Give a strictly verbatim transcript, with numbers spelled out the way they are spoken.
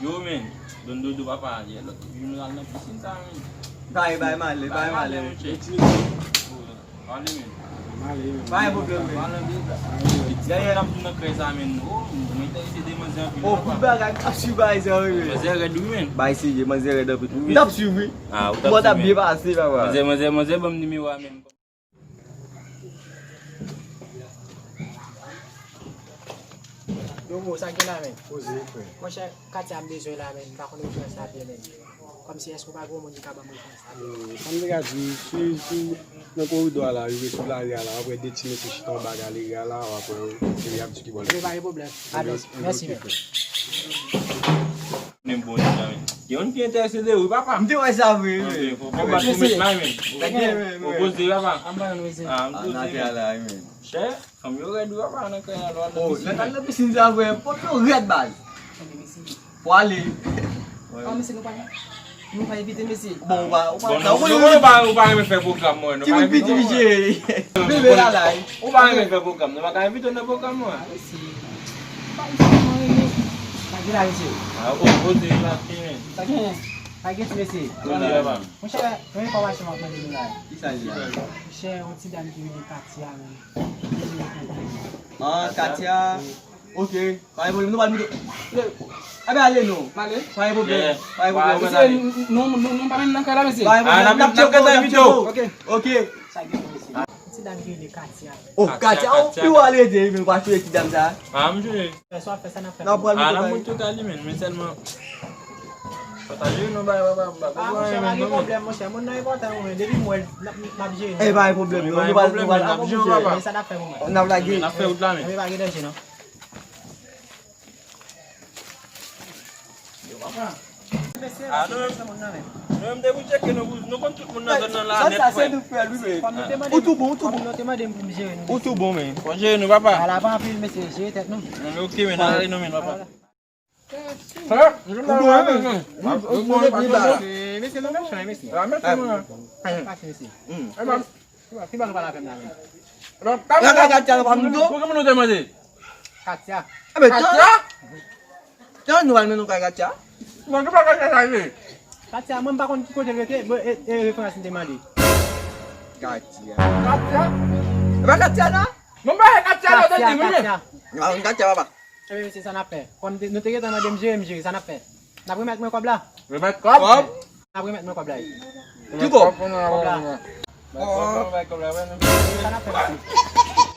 Yo, men, Don Dodo papa, yè lòt jou m al nan pisin sa, men. Bay, bay, male, bay, male. Male, men. Bay, pwoblèm, men. Yè, yè, n ap tou nan krèy sa, men. Oh, mwen enterese de manzè anpil. Oh, kout bagay, m t ap swiv bagay sa, wi, men. Manzè rèd, wi, men. Bay, serye, manzè rèd anpil. M t ap swiv, wi. Ah, ou t ap swiv, men. Mwen t ap byen pase, papa. Manzè, manzè, manzè, ban m nimewo a, men. Domo, sa gen la, men? Poze, frè. Monchè, katye a m bezwen la, men. M pa konn referans la byen, men. Kòmsi, èske w pa gen yon moun ki ka ban m referans la byen? Sa m te ka di, si, si w nan koridò a la, rive sou lari a la, w ap wè de ti mesye chita anba galri a la, w ap wè yo, se y ap di ki bò l. Ebyen, pa gen pwoblèm. Alèz. Mèsi, men. Menm bon nèg la, men. Gen youn ki enterese de ou, papa. M te wè sa vre, wi. Fò, fò bat pou met la, men. Opoze, papa. An ba nou, mesye. Ah, m poze, men. Chè, fanm yo rèd, wi, papa, nan kay la, lò. Oh, lè n al nan pisin sa vre, fanm yo rèd, baz. Pou ale. An, mesye, nou pa, nou pa envite, mesye. Bon, ou pa, ou pa, bon, nou, nou, nou pa, ou pa renmen fè pwogram, mwen. Ti moun piti, mesye. Bebe la, la. Ou pa renmen fè pwogram, nou pa ka envite w nan pwogram, mwen. Ah, mesye. Pa gen la, mesye. Ah, oh, poze la, men. Pa gen, pa gen ti mesye. Poze la, papa. Monchè, yon enfòmasyon m ap mande nou la. Kisa li la? Monchè, yon ti dam ki rele Katia, men. Ah, Katia. Ok. Pa gen pwoblèm, nou pral mete. Abe, ale non. Male? Pa gen pwoblèm. Pa gen pwoblèm. Mesye, nou, nou, nou pa menm nan kay la, mesye. Pa gen pwoblèm. N ap tcheke w, n ap tcheke w. Ok. Ok. Sa gen, mesye. Ti dam ki rele Katia. Oh, Katia, Katia, oh, pi w ale de, men w pa chwe ti dam sa. Ah, m chwe. Fè sa w ap fè, sa n ap fè. N ap pran. Ah, n ap monte kay li, men, men sèlman. Pataje nou bay, bay, bay, bay. Ah, monchè, pa gen pwoblèm, monchè. Moun nan enpòtan, wi, men. Depi m wè l, n ap, n ap jere. Eh, pa gen pwoblèm, non. Nou pral, nou pral, n ap jere, papa. Sa n ap fè, moman. N ap lage. N ap fè wout la, men. Men pa gen danje, non. Yo, papa. Ah, nou menm, nou menm, depi w tcheke nou, nou konn tout moun nan zòn nan la nèt, frè. Ou tou bon, ou tou bon. Ou tou bon, men. Fò jere nou, papa. Ala pa anpil, mesye, jere tèt nou. Ok, men, n ale nou, men, papa. Ou bon, men. Ou bon, men. Mesye, nou mechan, mesye. Ah, mechan, mwen. Pase, mesye. Ki ba nou pale avè m la menm? Katia, Katia, pa m do. Pou ki moun ou te mande? Katia. Katia? Tan nou al mennen nou kay Katia. Mwen ki pa Katia sa ye. Katia, mwen m pa konn ki kote l rete, bon, e, e referans m te mande. Katia. Katia? E pa Katia non? Mwen pa Katia, non, te di wi. Katia. Katia, papa. Ebyen, mesye, sa n ap fè? Kòm nou te gentan mande m jere, m jere, sa n ap fè? N ap remèt mwen kòb la? Remèt kòb? Kòb? N ap remèt mwen kòb la, wi. Ki kòb? Kòb la. Bay kòb la, bay kòb la, bay kòb la. Sa n ap fè, mesye?